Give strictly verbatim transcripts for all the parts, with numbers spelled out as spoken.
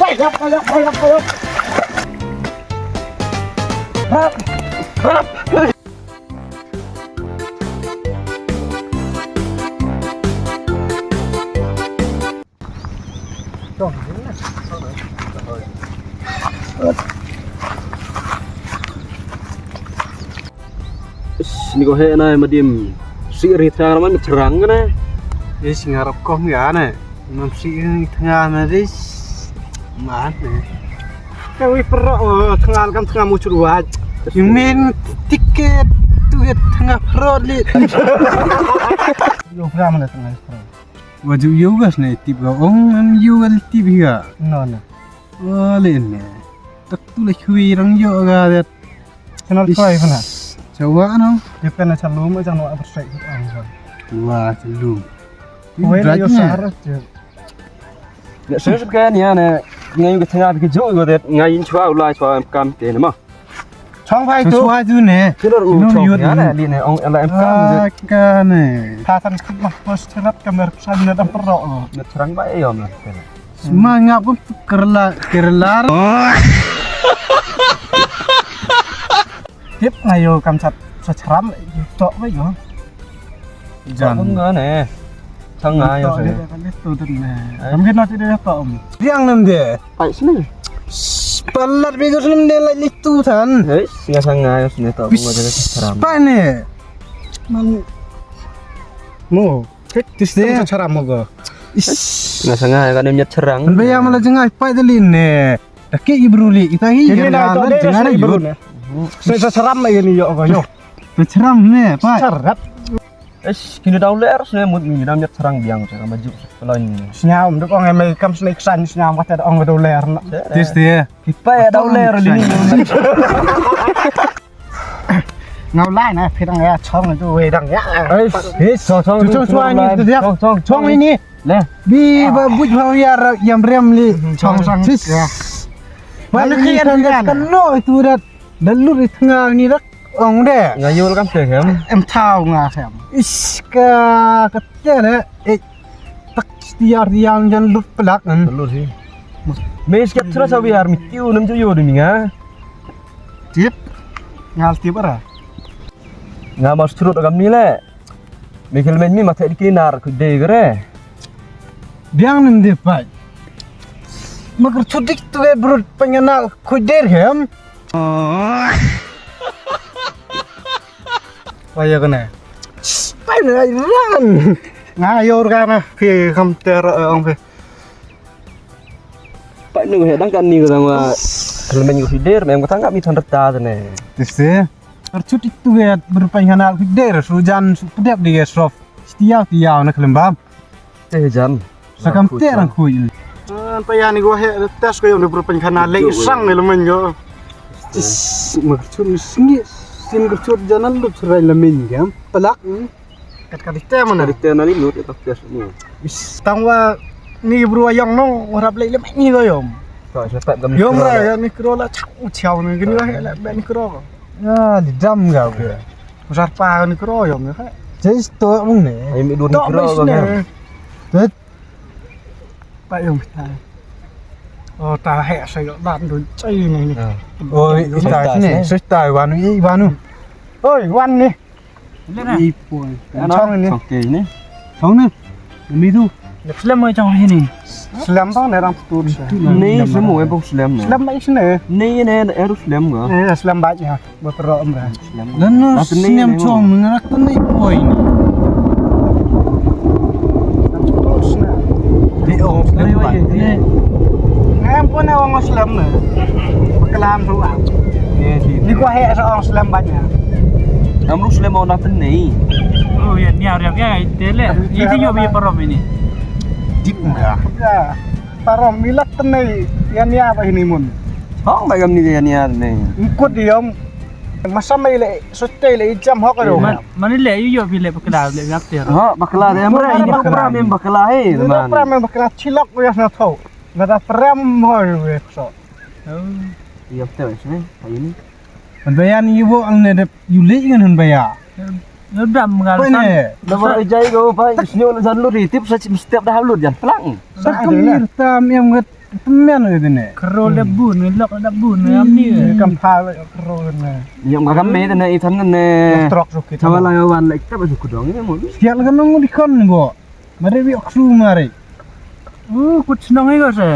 Payap, payap, payap, payap. Rap, rap. Ish, ni ko he na madim. Si ri tang man cherang ne. Ish, ngarap kong ya ne. Mam si ri tang na dis. Man ne. Ka wi pro o tang kam tang mu chur wa. You mean ticket to get tang pro li. Yo program na tang pro. Wa ju yoga sne tip ga ong am yoga tip ga. No, no. Wa le ne. Tak tu le khui rang yo ga det. Channel five na. Chawa no. Dep kana chalum jang no upper strike ang. Wa chalum. Wei yo sar. Ya sir ka ni ne. Ngai ga tanga bi jo go det ngai in chwa u lai chwa kam te ne ma. Chong phai tu. Chwa tu ne. Kilo u chong ya ne li ne ong la em kam. Ka ne. Tha san khit ma first rap kamera sa ne dam pro. Ne terang ba e yo ma. Sma ngap pun kerla kerla. Tip nga yo kam sat sa chram to ba yo. Jan. Nga ne. Sang nga yo se. Tu tu ne. Kam git na ti de to. Diang nem de. Pai sini. Palat bego sini de lai litu tan. Hei, singa sang nga yo sini to. Nga jadi chram. Pai ne. Man. Mo. Tis de. Sa chram mo go. Nga sang nga kan nyat cherang. Ba ya mala jengai pai de lin ne. Daki ibru li kita hi. Ini na to de jengai ibru ne. Sa sa chram mai ni yo go yo. Sa chram ne pai. Chram. Ish, kini dau ler sne mut ni dam yak serang biang sa maju. Kalau ini. Snyam duk ong mai kam sne ksan snyam kata ong dau ler na. Tis dia. Kipai dau ler li ni. Ngau lai na phirang ya chong tu we dang ya. Ish, chong chong chong chong ni dia. Chong chong chong ini. Le. Bi ba buj ba ya yam rem li. Chong sang. Tis. Ba ni kan kan lo itu dat. Dalu ri tengah ni rak. Ong de. Nga yol kam te hem. Em thau nga hem. Ish ka ka te ne. Eh. Tak tiar tiar jan lut pelak kan. Lut hi. Mes kat sura sawi ar mi tiu nam jo yo de mi nga. Tip. Ngal tip ara. Nga mas trut kam ni le. Michael men mi mathe dikini nar ku de gre. Biang nem de pai. Magar chudik tu ke brut pengena ku de hem. Waya kene. Pai ne ran. Nga yor kana phi kam ter ong phi. Pai ne he dang kan ni ko dang wa. Helmen ko hider mem ko tangkap mi than rata ne. Tiste. Archut itu ya berpain kana hider sujan su pedep di sop. Tiaw tiaw na kelembam. Te jan. Sakam te rang khui. An pa yani go he tes ko yom de bro pen khana le sang le men go. Tis ma chun sngi sim ger chut janan lut rai le men gam. Pelak. Kat kat te mana. Kat te nani lut ta tes ni. Tang wa ni bro ayang no warap le le ni go yom. Yom ra ya ni kro la chau chau ni ni he le ni kro. Ya di dam ga. Usar pa ni kro yom ni. Jai sto mung ne. Ai mi dun ni kro. Tet. Pa yong ta. Oh ta he sa yo dan dun chai ni ni. Oh ita ni. Sis tai wanu i wanu. Oi wan ni. I poi. Chong ni. Chong ni. Mi du. Slem mo chong ni. Slem bang ne rang tu. Ni slem mo e bang slem ne. Slem mai sne. Ni ne eru slem ga. Eh slem ba ya. Ba pro amra. Lano snem chong nang rak tan i poi ni. Di ong snem ba. Ngam pun ong snem ne. Kelam ruang. Ni ko he sa ong snem ba nya. Am ru snem ong na tan ni. Oh ya ni arya ya tele. Itu yo bi parom ini. Dip nga. Parom milat tan ni ya ni apa ini mun. Hong ba gam ni ya ni ne. Ikut diam. Masa mai le sote le ijam hok ro. Man le yu yo bi le bakla le ngap te. Ha bakla de amra ini pram em bakla he. Ini pram em bakla chilok ya na tho. Nada pram ho we so. Yo te we sini. Ini. An bayan yu bo ang ne de yu le ngan an baya. Yo dam ngal san. Da bar jai go ba isnyo le jan lu ri tip sa chim step da lu jan plang. Sa kam ni tam em ngat. Tymmen ïa dine. Kro da bun, lok da bun, am ni. Kam pha la kro ne. Ïa nga kam me dine i than ne. Trok suk kita. Chawa la wan la ikta ba suk dong ne mo. Sial kan nong di kon bo. Mare wi oksu mare. Uh, kut chnong ïa ko se.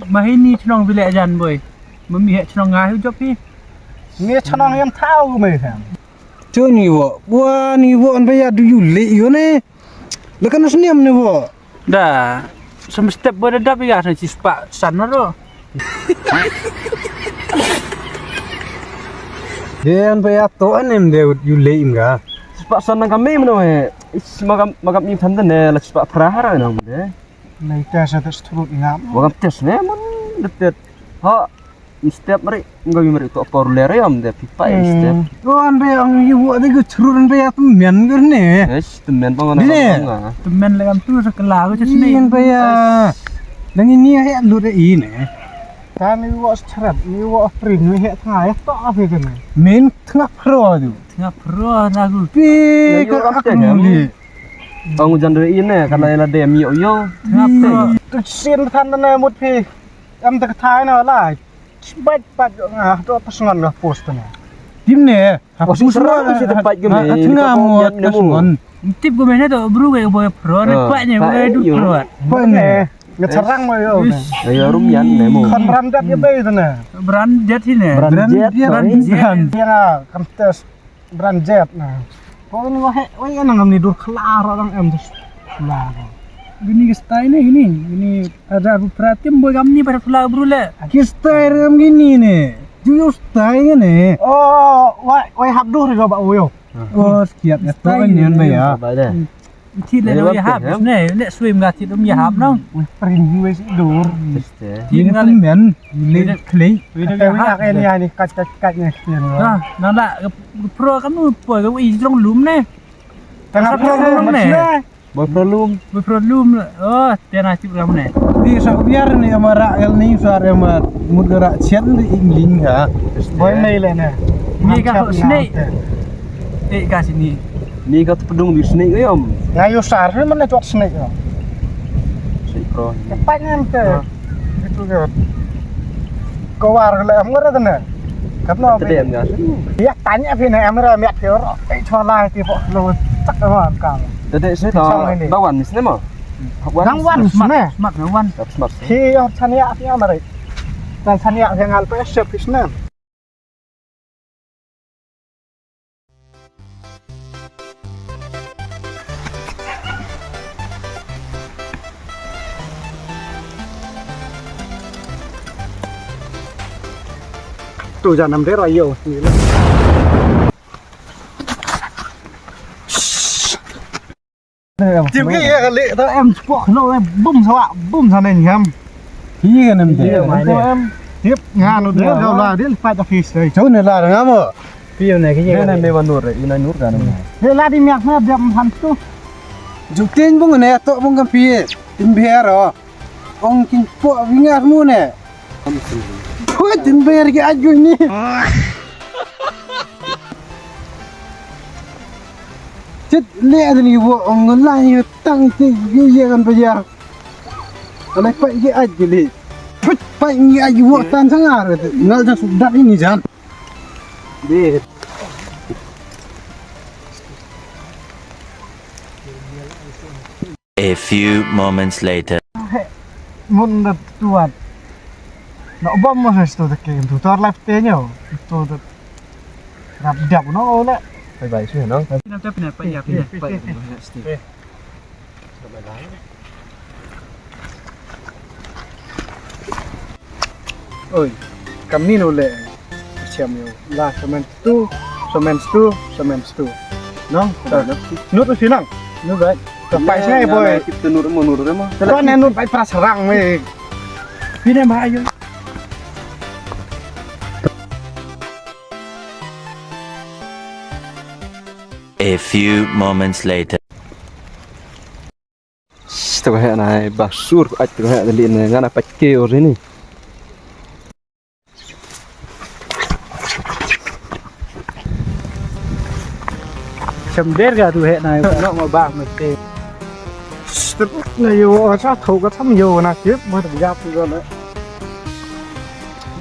Mahini chnong bilek jan boy. Mami he chnong ngai hu jop hi. Ni chnong yam thau me kan. Cho ni wo, bua ni wo an ba ya du yu le yo ne. La kan sniam ne wo. Da, sam step bo da dap ya sa chi spa san ro. De an ba ya to an em de yu le im ga. Chi spa san na ka me mno he. Is magam magam im than de ne la chi spa phra ha ra na de. Nei ta sa ta strut ngam. Magam tes ne mon de tet. Ha. Step mari, ngai mari to por le re am de pi pa step. Ko an be ang yu wa de gu chru an be ya tymmen gur ne. Yes, tymmen bang ana. Tymmen le am tu sa kala gu chas ne. An be ya. Nang ini he lu de i ne. Ta ni wa strat, ni wa prin ni he tnga ya to afi de ne. Min tnga pro du. Tnga pro na gu. Pi ka ak ni. Ang jan de i ne, kala la de mi yo yo. Tnga pro. Tu sin than ne mut pi. Am de thai na la. Bait bait nga to pas ngan nga post ne. Tim ne. Ha post ngan si te bait ge me. Nga mo pas ngan. Tip ge me ne to bru ge boy pro ne pa ne boy du pro. Pa ne. Nga charang mo yo. Ayo rum yan ne mo. Kan branded ge be ne. Branded hi ne. Branded. Branded. Yang kam tes. Branded na. Pon ngo he, oi, nang am ni dur khla ro dang em dus. Khla ro. Gini ki style ne gini, gini ada bu pratim boy kam ni pada khla bru le. Ki style am gini ne. Ju ju style ne. Oh, wai, wai hap dur ga ba uyo. Oh, siap ya to ne ba ya. Ba de. Thit le dum ïahap ne, ne swim ga thit dum ïahap nong. Pring wei si dur. Thit nga le men, le klei. Wei dum ïahap. Ni ani kat kat kat ne. Na na la pro kam nu poi ga wei jrong lum ne. Tang pro lum ne. Boy pro lum. Boy pro lum. Oh, te na chip ram ne. Di sa biar ne amara el ni sa re ma mut ga ra chen di ingling ha. Boy nei le ne. Ni ka snake. Te ka sini. Ni ka tpdung di snake yom. Nga yo sar he man chok snake yom. Snake pro. Ka pa ngan te. Itu ke. Ko war le am ngore tene. Katno te dem ga. Ya tanya phi ne am ra miat phi ro. Te chola ti pok lo tak ma am kam. Te de se ta ba wan mis ne ma. Nang wan smat smat nang wan. Smat. Phi yo tanya phi am re. Tang tanya phi ngal pe sep phi snem. Tu janam dero yo. Tip ki ya kali ta em spok no em bum sawa bum sana ni ham. Iya kan em tip. Tip ngano dia kau lah dia lepas office dai. Jauh ni lah ngamo. Piu ne ki ya. Ni me wanur ina nur kan. Dia lah di miak na dia ham tu. Jutin bung ne to bung kan pi. Tin biar oh. Ong kin po wingar mu ne. Poi tin bayar ki aju ni. Chit le adan ki wo ong la ni tang ti ye ye kan bayar. Alai pai ki aju le. Put pai ni aju wo tan sangar. Ngal jan sudah ini jan. Be. A few moments later. Mun da tuat. No bom mo sto de ke tu tor lap te nyo. Tu de rap diap no le. Bye bye sih no. Nanti pina pa ya pina pa ya sih. Oi, kam ni no le. Siam yo. La semen stu, semen stu, semen stu. No? Nut tu sinang. Nut bai. Ka pai sai boy. Kita nut mo nut mo. Kau ne nut bai pas rang me. Pina ma ayo. A few moments later. Shh, to ka heh na, eh, ba sur, ai, to ka heh, dali na, nga na pat ke or ni. Cham der ga tu heh na, no ma ba ma te. Shh, to na yo, sa tho ka tham yo na, ke, ma ta ya tu na.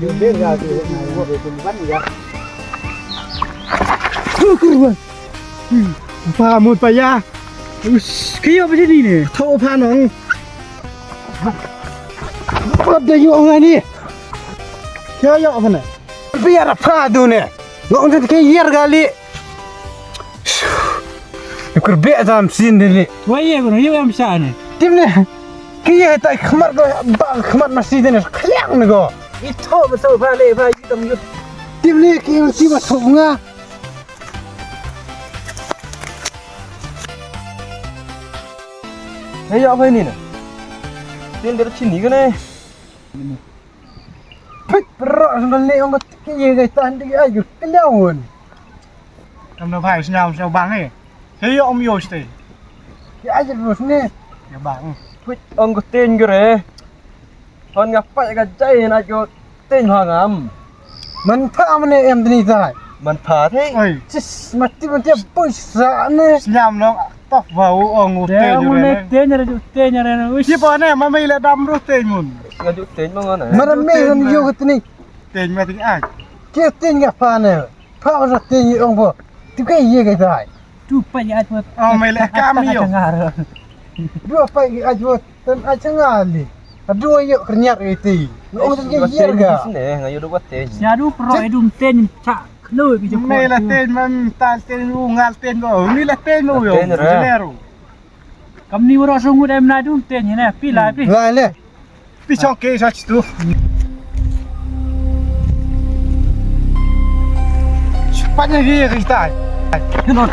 Yu deng ya tu na ya tu ban ya. Kurban. Pha mut pha ya. Us, kyo ba sini ne. Tho pha nong. Pat da yu ngai ni. Kyo yu pha ne. Biar pha du ne. Ngong sen ke yer gali. Kur be tam sin de le. Wai ye ko yu em sa ne. Tim ne. Ki ye ta khmat ko ba khmat ma si de ne. Khliang ne ko. I tho ba so ba le ba yu tam yu. Tim ne ki yu si ma so nga. Hey, ya apa ini na? Tin der sini kan eh. Pit pro ngal ne ong ki ye ga tan di ai yu kelawan. Kam na bai snyam snyam bang eh. Hey, om yo ste. Ki ai yu ne. Ya bang. Pit ong ko tin gre. Hon nga pat ka jai na ko tin ha ngam. Man pha mane em tni tai. Man pha the. Oi. Sis mati mati pui sa ne. Snyam long toh wa u ong u te Te ju mu ne ne. Te nyare ju te nyare ne. Uish. Ki pa ne ma mai le dam ru te mun. Nga ju te mo ngone. Mara me han yo tni. Te ma ti ai. Ki tin nga pha ne. Pha ba sa te ong bo. Ti kai ye kai tai. Tu pa ya tu. Ong mai le kam yo. Du pa ya tu. Ten a changa li. Adu ayo kernyar iti. Ong ten ke yer ga. Sini ngayo do wat ten. Nya du pro edum ten cha. Klo bi jo. Me la ten man tal ten u ngal ten go. Ni la ten u yo. Ten ra. Dinero. Kam ni wara sung dem na dum ten ne pi la pi. La le. Pi chong ke sa chitu. Chupanya hi kita. Kenot.